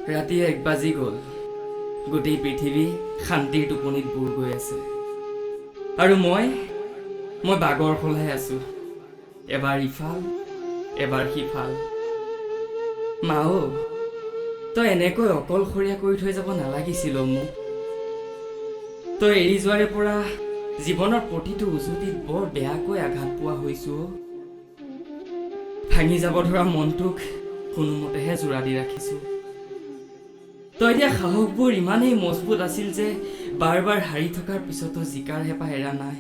ৰাতি 1 বাজি গ'ল। গোটেই পৃথিৱী শান্তিৰ টোপনিত বুৰ গৈ আছে আৰু মই মই বাগৰ সলাই আছোঁ, এবাৰ ইফাল এবাৰ সিফাল। মা অ', তই এনেকৈ অকলশৰীয়া কৰি থৈ যাব নালাগিছিল মোক। তই এৰি যোৱাৰে পৰা জীৱনৰ প্ৰতিটো উজুতিত বৰ বেয়াকৈ আঘাত পোৱা হৈছোঁ অ'। ভাঙি যাব ধৰা মনটোক কোনোমতেহে জোৰা দি ৰাখিছোঁ। তই দিয়া সাহসবোৰ ইমানেই মজবুত আছিল যে বাৰ বাৰ হাৰি থকাৰ পিছতো জিকাৰ হেঁপাহ এৰা নাই।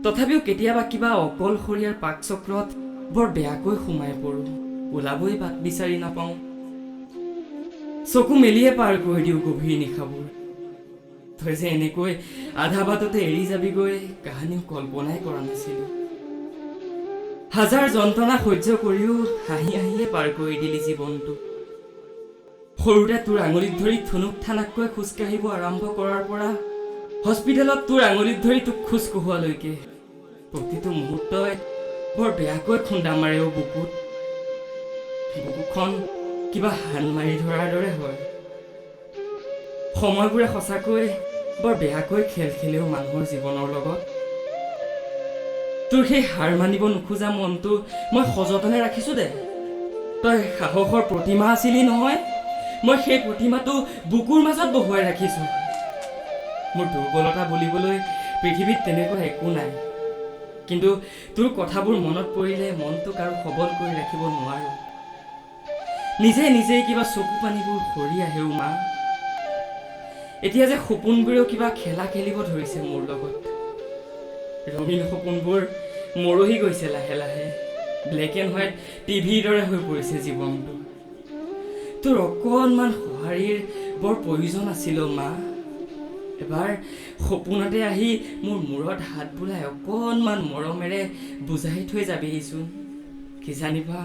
তথাপিও কেতিয়াবা কিবা অকলশৰীয়াৰ পাকচক্ৰত বৰ বেয়াকৈ সোমাই পৰোঁ, ওলাবই বাট বিচাৰি নাপাওঁ। চকু মেলিয়ে পাৰ কৰি দিওঁ গভীৰ নিশাবোৰ। তই যে এনেকৈ আধা বাটতে এৰি যাবিগৈ, কাহানিও কল্পনাই কৰা নাছিলোঁ। হাজাৰ যন্ত্ৰণা সহ্য কৰিও হাঁহি হাঁহিয়ে পাৰ কৰি দিলি জীৱনটো। সৰুতে তোৰ আঙুলিত ধৰি থুনুক থানাককৈ খোজকাঢ়িব আৰম্ভ কৰাৰ পৰা হস্পিটেলত তোৰ আঙুলিত ধৰি তোক খোজ কঢ়োৱালৈকে প্ৰতিটো মুহূৰ্তই বৰ বেয়াকৈ খুন্দা মাৰে অ' বুকুত। বুকুখন কিবা হান মাৰি ধৰাৰ দৰে হয়। সময়বোৰে সঁচাকৈ বৰ বেয়াকৈ খেল খেলেও মানুহৰ জীৱনৰ লগত। তোৰ সেই হাৰ মানিব নোখোজা মনটো মই সযতনে ৰাখিছোঁ দে। তই সাহসৰ প্ৰতিমা আছিলি নহয়, মই সেই প্ৰতিমাটো বুকুৰ মাজত বহুৱাই ৰাখিছোঁ। মোৰ দুৰ্বলতা বুলিবলৈ পৃথিৱীত তেনেকুৱা একো নাই, কিন্তু তোৰ কথাবোৰ মনত পৰিলে মনটোক আৰু সবল কৰি ৰাখিব নোৱাৰোঁ। নিজে নিজেই কিবা চকু পানীবোৰ সৰি আহেও মা। এতিয়া যে সপোনবোৰেও কিবা খেলা খেলিব ধৰিছে মোৰ লগত। ৰঙীন সপোনবোৰ মৰহি গৈছে লাহে লাহে, ব্লেক এণ্ড হোৱাইট টিভিৰ দৰে হৈ পৰিছে জীৱনটো। তোৰ অকণমান সঁহাৰিৰ বৰ প্ৰয়োজন আছিল অ' মা। এবাৰ সপোনতে আহি মোৰ মূৰত হাত বুলাই অকণমান মৰমেৰে বুজাই থৈ যাবিহিচোন। কিজানিবা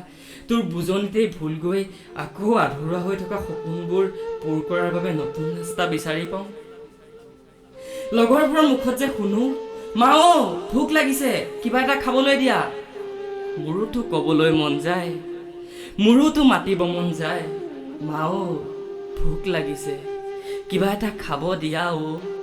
তোৰ বুজনিতেই ভুল গৈ আকৌ আধৰুৱা হৈ থকা সপোনবোৰ পূৰ কৰাৰ বাবে নতুন ৰাস্তা বিচাৰি পাওঁ। লগৰবোৰৰ মুখত যে শুনো, মা অ' ভোক লাগিছে, কিবা এটা খাবলৈ দিয়া, মোৰোতো ক'বলৈ মন যায়, মোৰোতো মাতিব মন যায়, মা অ' ভোক লাগিছে, কিবা এটা খাব দিয়া অ'।